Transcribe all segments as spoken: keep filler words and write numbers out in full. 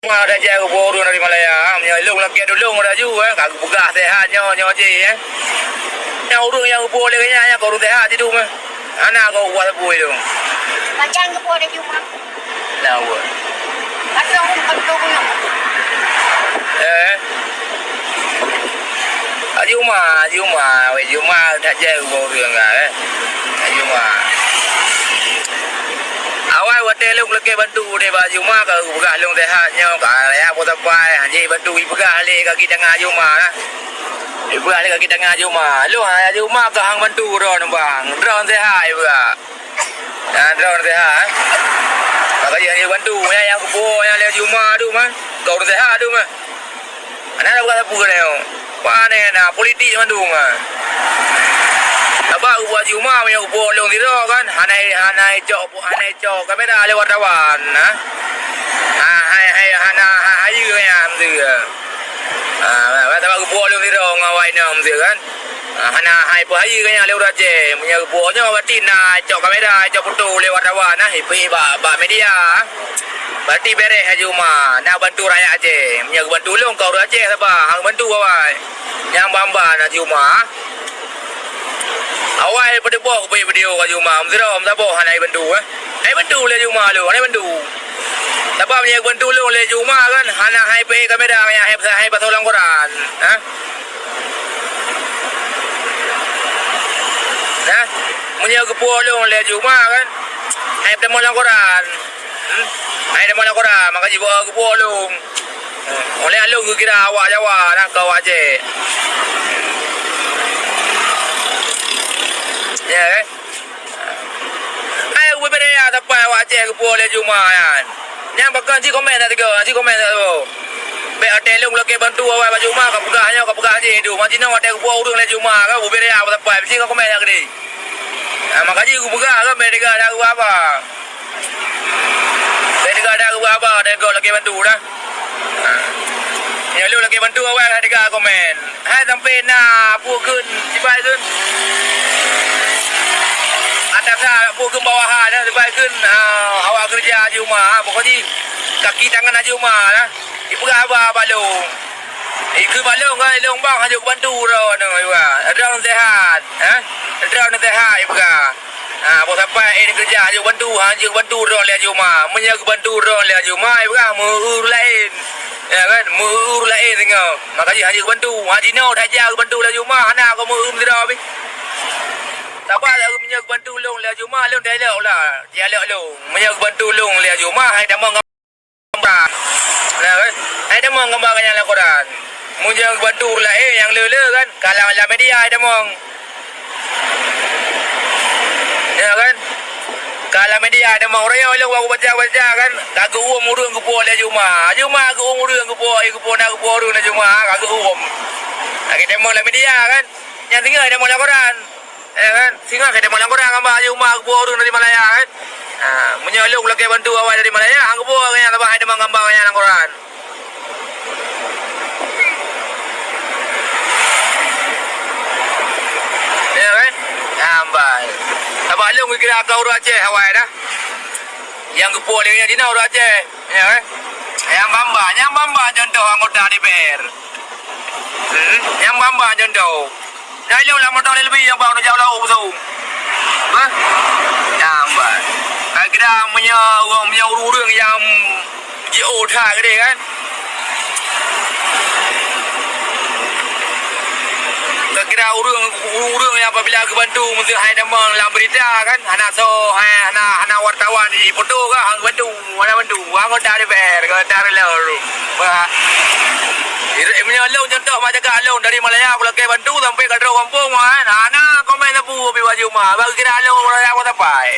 Ada jai geupeue ureuëng dari Malaya, meunyoe lôn lakée tulông laju, eh, ka geupeugah sehat nyoe, nyoe jih, eh. Nyang ureuëng nyang geupeue lé nyan, nyan ka ureuëng sehat sidum, eh. Hana ka geupeue sapeue lôn. Pajan geupeue laju, Mak? Nah, buat. Ada ureuëng ka tulông nyoe. Eh. Haji Uma, Haji Uma, weh, Haji Uma that jai geupeue ureuëng ka, eh. Haji Uma. Awai watée lôn lakée bantu deh bak Haji Uma ka geupeugah lôn sehat nyoe, ka raya po sapai, hanjeuet bantu ipeugah lé kaki tangan Haji Uma na. Ipeugah lé kaki tangan Haji Uma. Lôn Haji Uma ka hang bantu droe nyoe bang. Droe sehat ipeugah. Nah, droe sehat, eh. Maka hanjeuet bantu, nyang, nyang geupeue nyang lé Haji Uma tu mah. Ka ureuëng sehat tu mah. Hana bukan sapeue nyoe. Pane na politik mandum, ha. Sabab geupeue Haji Uma meunyoe geupeue lôn sidroe kan, hana, hana cok, hana cok kamera lé wartawan, ha. Ha, hai, hai, hana, ha, hayeue nyan tu. Ha, sabab geupeue lôn sidroe ngon awak inong tu kan. Ha, hana hai peuhayeue nyan lé ureuëng Aceh. Meunyoe geupeue nyoe berarti na cok kamera, cok foto lé wartawan, ha. Ipi bak, bak media. Berarti bereh Haji Uma, na bantu rakyat Aceh. Meunyoe geubantu lôn ka ureuëng Aceh saban, hang bantu awai. Nyang ban-ban Haji Uma. Awai peudeuboh kupeue video Haji Uma, meuseudoe, meusaboh hana ibantu, eh. Hai bantu lé Haji Uma lôn, hana ibantu. Sabab meunyoe geubantu lôn lé Haji Uma kan, hana hai peuék kamera, hai, hai pasoe lam koran, eh. Nah, meunyoe geupeue lôn lé Haji Uma kan, hai peutamong lam koran. Hmm? Hai tamong lam koran, maka jibawa geupeue lôn. Hmm. Oleh lôn geukira awak Jawa, nah, keu awak Aceh. Ya, kan? Hai, ubé-bé ya, sapai awak Aceh geupeue lé Haji Uma nyan. Nyang pakon cit komen that tiga, cit komen that tu. Bèk watèe lôn lakèe bantu awai bak Haji Uma, ka peugah nyoe, ka peugah jih tu. Mantong watèe geupeue ureueng lé Haji Uma ka, ubé ya, sapai, cit ka komen that keudéh. Ha, maka jih kupeugah kan, bèk teuga that geuba-ba. Bèk teuga that geuba-ba, watèe gob lakèe bantu dah. Ha. Nyoe lôn lakèe bantu awai, ka teuga komen. Hai sampai na peue kheun sibai kheun. Atasan peue kheun bawahan, sibai kheun, ah, awak keureuja Haji Uma, ah, pokok jih kaki tangan Haji Uma lah. Ipeugah haba bak lôn. Ikheun bak lôn kan, lôn bang hanjeuet kubantu droeneuh, ipeugah. Droeneuh sehat, eh? Droeneuh sehat, ipeugah. Ha, boh sapai, eh, dikeureuja, hanjeuet kubantu, hanjeuet kubantu droeneuh lé Haji Uma. Meunyoe geubantu droeneuh lé Haji Uma, ipeugah meu-eu ureueng laén. Ya kan? Meu-eu ureueng laén singoh. Maka jih hanjeuet kubantu. Ha, jinoe that jih geubantu lé Haji Uma, hana keu meu-eu sidroe pih. Saban meunyoe geubantu lôn lé Haji Uma, lôn that ilok lah. Jialok lôn. Meunyoe geubantu lôn lé Haji Uma, hai tamong gamba. Nah, kan? Hai tamong gamba geuh nyan lam koran. Meunyoe geubantu ureueng laén nyang le-le kan, ka lam, lam media hai tamong. Ya kan? Ka lam media hai tamong. Uroe nyoe lôn baru baca-baca kan, ka geuuem ureueng geupeue lé Haji Uma. Haji Uma geuuem ureueng geupeue, eh, geupeue na geupeue ureueng lé Haji Uma, ka geuuem. Lagèe tamong lam media kan. Nyang singoh hai tamong lam koran. Ya kan? Singoh hai tamong lam koran gamba Haji Uma geupeue ureueng dari Malaya kan. Ha, meunyoe lôn lakèe bantu awai dari Malaya, han geupeue geuh nyan, sabab hai tamong gamba geuh nyan lam koran. Ya kan? Nah, ban. Sabab lôn geukira ka ureueng Aceh awai dah. Nyang geupeue lé nyan jinoe ureueng Aceh. Ya kan? Nyang ban-ban, nyang ban-ban contoh anggota D P R. Hmm, nyang ban-ban contoh. Nyan lôn lam moto leubeh nyang bak uroe jauh laôt busong. Bah? Nyang ban. Ka kira meunyoe, meunyoe ureueng-ureueng nyang jiôh that keudéh kan. Ka kira ureueng, ureueng nyang apabila geubantu meuseu hai tamong lam berita kan, hana soe, hai, hana, hana wartawan jifoto kan, han geubantu. Mana bantu? Anggota D P R, anggota rela. Bah. Meunyoe lôn contoh, mak cakap lôn dari Malaya, kulakèe bantu sampai ka trôk gampông, kan? Hana komen sapeue pih bak Haji Uma. Bak kira lôn raya sapai.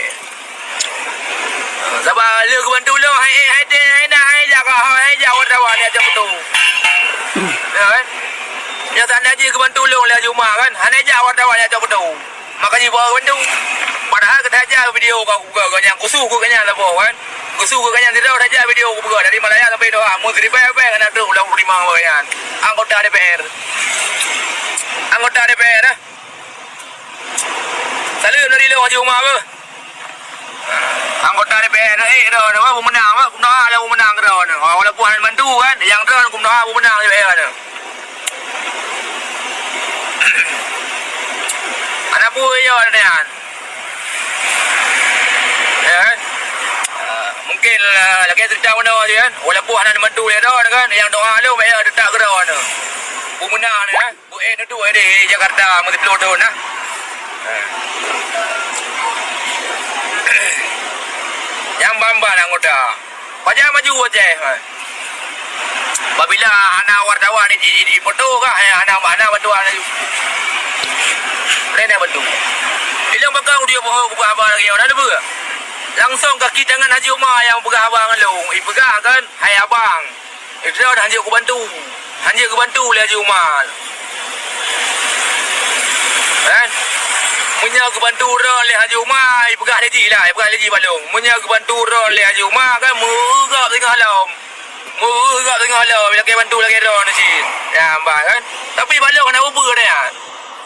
Sabab lôn geubantu lôn, hai, hai, hai, hai, hai, jak, hai, jak wartawan, jak foto. Ya, kan? Nyang tanda jih geubantu lôn lé Haji Uma, kan? Hana jak wartawan, jak foto. Maka jibawa bantu. Padahal ka that jak video ka kupeugah, ka nyang khusus keu gobnyan saboh kan. Khusus keu gobnyan sidroe that jak video kupeugah dari Malaya sampai Doha. Mun siribèe-bèe hana trôk lam rumah gobnyan. Anggota D P R. Anggota D P R dah. Saleuem dari lôn Haji Uma beuh. Anggota D P R, eh, droeneuh, wah, beumeunang, wah, kumeunoha lé beumeunang droeneuh. Wah, walaupun hana bantu kan, nyang droeneuh kumeunoha beumeunang D P R nyoe. Hana peue yo nyan. Ya kan? Ah, mungkin, ah, lagèe cerita meunoe je kan. Walaupun hana bantu lé droeneuh kan, nyang doa lôn bèk yo teutap keu droeneuh. Beumeunang nyan, eh. Bu eh neuduek di Jakarta meusiploh thon nah. Nyang ban-ban anggota. Pajan maju Aceh. Apabila hana wartawan di, di, di foto kah, eh, hana, hana bantuan laju. Lain dah bantu. Ilong bakal dia bohong buka haba lagi orang ada. Langsung kaki tangan Haji Umar yang peugah haba ngon lôn. Ipeugah kan, hai abang. Droeneuh hanjeuet kubantu. Hanjeuet geubantu lé Haji Umar. Kan? Meunyoe geubantu droeneuh lé Haji Umar, ipeugah lé jih lah, ipeugah lé jih bak lôn. Meunyoe geubantu droeneuh lé Haji Umar kan, meugeurok singoh lom. Meugeurok singoh lom, lakèe bantu lakèe droeneuh cit. Ya, bah kan? Tapi bak lôn hana ubeue nyan.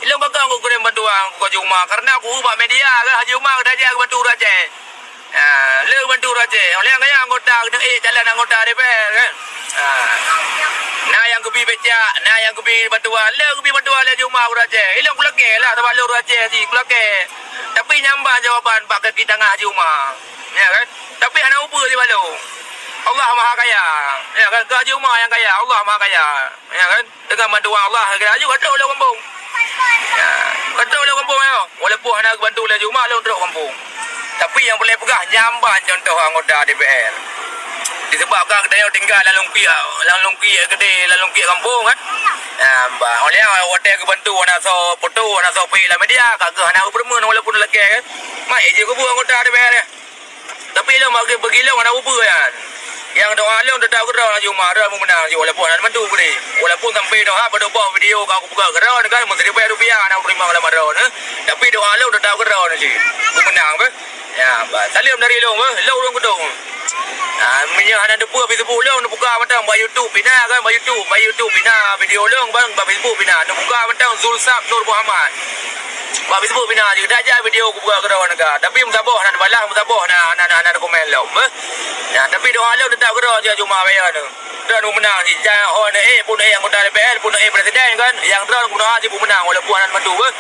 Ilong bakal ku kirém bantuan keu Haji Umar. Karena ku bak media kan, Haji Umar geutaja geubantu ureueng Aceh. Ha, lé bantu ureueng Aceh. Oleh nyang kaya anggota keuneuk ék calon anggota D P R kan. Ha. Na nyang geubi becak, na nyang geubi bantuan, lé geubi bantuan lé Haji Umar ureueng Aceh. Ilong kulakèe lah sabab lé ureueng Aceh si kulakèe. Tapi nyan ban jawaban bak kaki tangan Haji Umar. Ya kan? Tapi hana ubeue sibalo. Allah Maha Kaya. Ya kan? Keu Haji Umar nyang kaya, Allah Maha Kaya. Ya kan? Dengan bantuan Allah, laju ka trok lé gampông. Ya, ka trok lé gampông nyoe. Walaupun hana geubantu lé Haji Umar, lôn trok gampông. Tapi nyang peureulèe peugah, nyan ban contoh anggota D P R. Disebabkan geutanyoe tinggai lam lungkiek, lam lungkiek keudè, lam lungkiek gampông kan. Ya, bah, oleh watèe geubantu hana soe foto, hana soe peuék lam media, ka keuh hana geupeureumeun walaupun lakèe kan. Mak, eh, jih geubu anggota D P R nyan. Tapi lôn bagi, bagi lôn hana ubeue nyan. Nyang doa lôn teutap keudroe Haji Umar, droe meumeunang jih walaupun hana bantu keudéh. Walaupun sampoe nyoe ha, padub boh video ka kupeugah keudroe kan, meusiribèe rupiah hana teurimong lam droe nyoe. Tapi doa lôn teutap keudroe jih. Meumeunang beh. Ya, bah, saleuem dari lôn beh, lôn ureueng keudong. Ha, meunyoe hana teupeue Facebook lôn, neubuka mantong bak YouTube pih na kan, bak YouTube, bak YouTube pih na video lôn, bang, bak Facebook pih na. Neubuka mantong Zulsab Nur Muhammad. Bak Facebook pih na jih, dak jak video kubuka keudroe nyoe ka. Tapi meusaboh na neubalah, meusaboh na, na, na, na komen lom, beh. Ya, tapi doa lôn teutap keudroe jih Haji Umar Payah nyoe. Droe meumeunang jih, jak hon eh, pun eh anggota D P R, pun eh presiden kan. Nyang droe meudoa jih meumeunang walaupun hana bantu, beh.